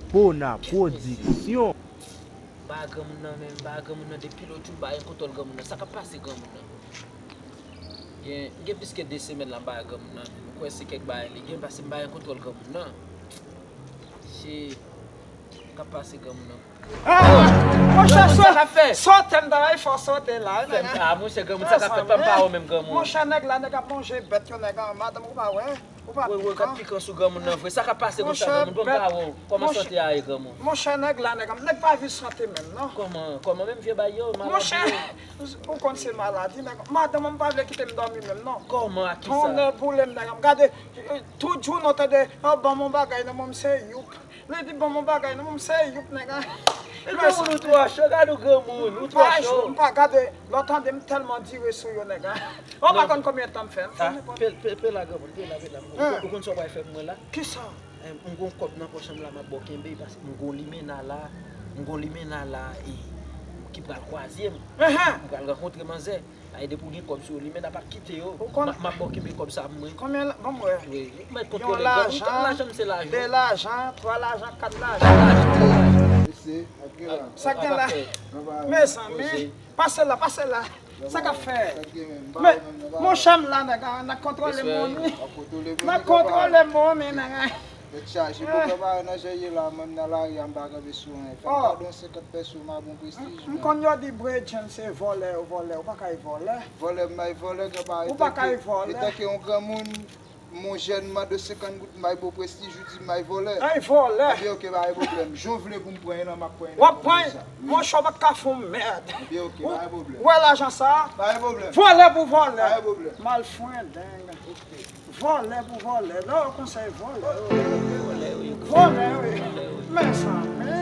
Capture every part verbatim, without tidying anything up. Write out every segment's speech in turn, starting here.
Pona Pwodiksyon. M pa wè granmoun nan menm, m pa wè granmoun nan depi lòt jou, m pa gen kontwòl granmoun nan. Sa k ap pase granmoun nan? Gen, gen plis ke de semèn la m pa wè granmoun nan. M kwè se kèk bagay li gen, paske m pa gen kontwòl granmoun nan. Shit. K ap pase granmoun nan? Ah! Monchè, sa k ap fè? Sote m nan, fò sote la, nèg. Ah, monchè, granmoun, sa k ap fè? Pa m pa wè menm granmoun. Monchè, nèg la, nèg ap lonje bèt yo, nèg, madanm ou pa wè? Ou pa pikan? Wi, wi, k ap pikan sou granmoun nan vre. Sa k ap pase konsa, granmoun? Ban m pa wè w. Kòman sante a ye, granmoun? Monchè, nèg la, nèg, nèg pa viv sante menm, non. Kòman, kòman menm vye bay yo, maladi yo? Monchè, ou konn se maladi, nèg. Madanm mwen pa vle kite m dòmi menm, non. Kòman, a kisa? Tonnè boule m, nèg. Gade, tout jounen w tande, oh, ban m yon bagay, non, mwen, m se youp. Li di, ban m yon bagay, non, mwen, m se youp, nèg. E granmoun, ou twò cho, gade w granmoun, ou twò cho. M pa gade, lè w tande m tèlman dire sou yo, nèg. Ou pa konn konbyen tan m fè, m fini konn. Pe, pe, pe la, granmoun, pe la, pe la. Ou konn sa w pral fè pou mwen la? Kisa? Eh, m gon kòb nan pòch mwen la, m ap ba w kenbe, paske m gon limena la, m gon limena la, e, ki pral kwaze m. M pral rankontre manzè. Ay, depi w gen kòb sou yo, limena p ap kite yo. M ap ba w kenbe kòb sa pou mwen. Konbyen la? Ban m wè. Wi, ou mèt kontwole granmoun, tout lajan m se lajan. De lajan, twa lajan, kat lajan. Kat lajan, kat lajan. Sa gen la? Mezanmi, pase la, pase la. Sa k ap fè? Men, monchè, m la, nèg, n ap kontwole moun, wi. N ap kontwole moun, wi, nèg. Tèt chaje, pwoblèm a nan jan ye la, menm nan lari a, m pa kanpe sou anyen. Fè m kado yon senkant pèso, m a bon prestij, m konn yo di Bredjenn se vòlè, yo vòlè, ou pa ka vòlè. Vòlè, m bay vòlè, gen pa. Ou pa ka vòlè. Etanke yon granmoun, m yon jèn, m mande senkant goud, m bay bon prestij, ou di m bay vòlè. Ay, vòlè. Ebyen, oke, pa gen pwoblèm. Jan w vle pou m pran nan, m ap pran nan. W ap pran, monchè, w pa ka fè yon mèd. Ebyen, oke, pa gen pwoblèm. Ou wè lajan sa? Pa gen pwoblèm. Vòlè pou vòlè. Pa gen pwoblèm. Malfrendeng. Vòlè pou vòlè. Lè w konsèy vòlè. Vòlè, wi. Mezanmi.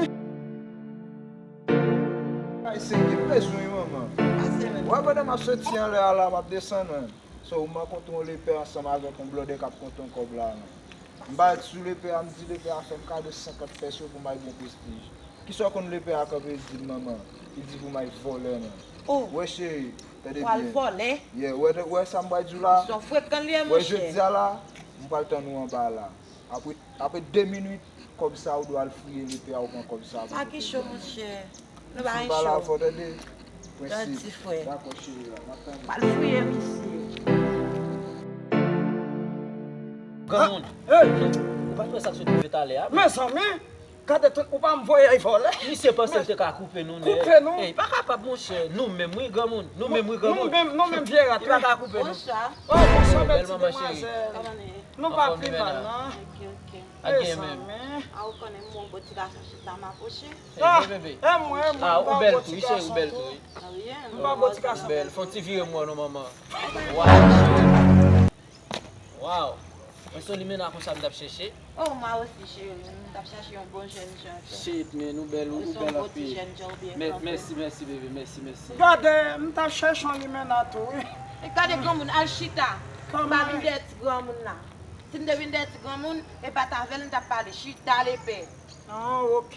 Ay, se ki bezwen, manman. Pase, men. Wè, pandan m ap soti anlè a la, m ap desann, men. So, m rankontre yon lepè ansanm avèk yon blòdè k ap konte yon kòb la, men. M bay sou lepè a, m di lepè a fè m kado senkant pèso pou m al bon prestij. Kisa w konn lepè a kanpe di m, manman? Li di pou m al vòlè, men. Oh. Wè, cheri, tande byen. Pral vòlè? Yeah, wè, wè sa m pral di w la? Son frekan li ye, monchè. Wè, jodi a la, m pral tann ou anba la. Apre, apre de minit, kòb sa ou dwe al fouye lepè a, ou pran kòb sa pou ou. Sa ki cho, monchè. Nou pa gen cho. Fò tande. Prensip. Dakò, cheri, la, m ap tande. Pral fouye misye. Granmoun. Hey! Ou pa t wè sa k sot rive talè a? Mezanmi! Gade tout, ou pa m voye ay vòlè. Misye panse l te ka koupe nou nèt. Koupe nou? Ey, pa kapab, monchè. Nou menm, wi, granmoun. Nou menm, wi, granmoun. Nou menm, nou menm, vye rat, wi. Li pa ka koupe nou. Bonswa. Oh, bonswa, bèl ti demwazèl. Kòman nou ye? Nou pa pi mal, non. Ok, ok. Al gen menm. Mezanmi. A, ou konnen m wè yon bon ti gason chita, m apwoche. Ah, e mwen, e mwen, m pa yon bon ti gason tou. Ah, wi, m pa yon bon ti gason. Ou bèl, fè yon ti vire m wè non, manman. Waw, cheri. Waw. Mwen se yon limena konsa m t ap chèche. Oh, mwen osi, cheri. M t ap chèche yon bon jèn jan tou. Shit, men ou bèl, ou bèl anpil. Mèsi, mèsi, bebe, mèsi, mèsi. Gade, m t ap chèche yon limena tou, wi. E gade granmoun, al chita. M pa vin dèyè ti granmoun la. Si m te vin dèyè ti granmoun, e pa t avè l m t ap pale. Chita lepè. Ah, ok.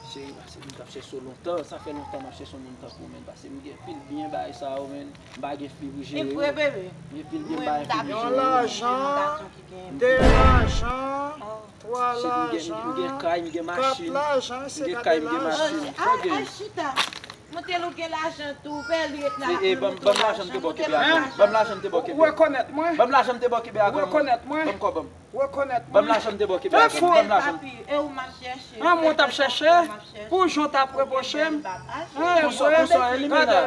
Cheri, paske m t ap chèche w lontan. Sa fè lontan m ap chèche yon moun tankou w, menn. Paske m gen pil byen bagay sa yo, menn. M pa gen fi pou jere yo. E vre, bebe. M gen pil byen bagay fi pou jere yo. Yon lajan, de lajan, twa lajan, kat lajan, se gade lajan. Ay, chita. Montre l ou gen lajan tou, bèl ret la. E, e, ban m, ban m lajan m te ba w kenbe a granmoun. Ban m lajan m te ba w kenbe a. Ou rekonèt mwen? Ban m lajan m te ba w kenbe a granmoun. Ou rekonèt mwen? Ban m kòb an. Rekonèt mwen. Ban m lajan m te ba w kenbe a granmoun. Ban m lajan. Papi, e ou m ap chèche. An, mwen t ap chèche. Pou jan w t ap repwoche m. Konsa, konsa, e limena.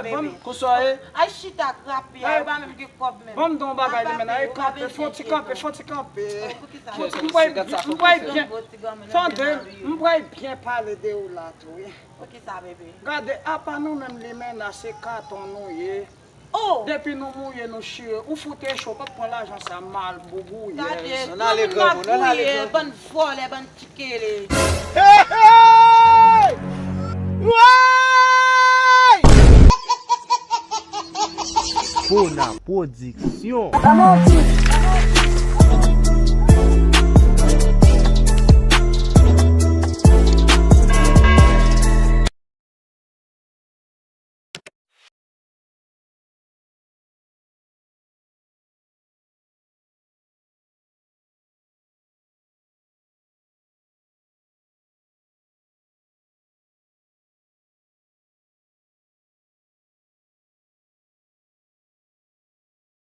Konsa, e. Ay, chita, krapi a, ou pa menm gen kòb menm. Ban m di w yon bagay, limena, e kanpe, fè yon ti kanpe, fè yon ti kanpe. M pral, m pral byen, tande, m pral byen pale de ou la tou, wi. Poukisa, bebe? Gade, apa nou menm limena se katon nou ye. Oh! Depi nou mouye, nou chire. Ou fout eche, w p ap pran lajan sa mal, boubouyèz. Gade, ann ale granmoun, ann ale granmoun. Bann vòlè, bann ti kele. Hey, hey! Woy! Pona Pwodiksyon.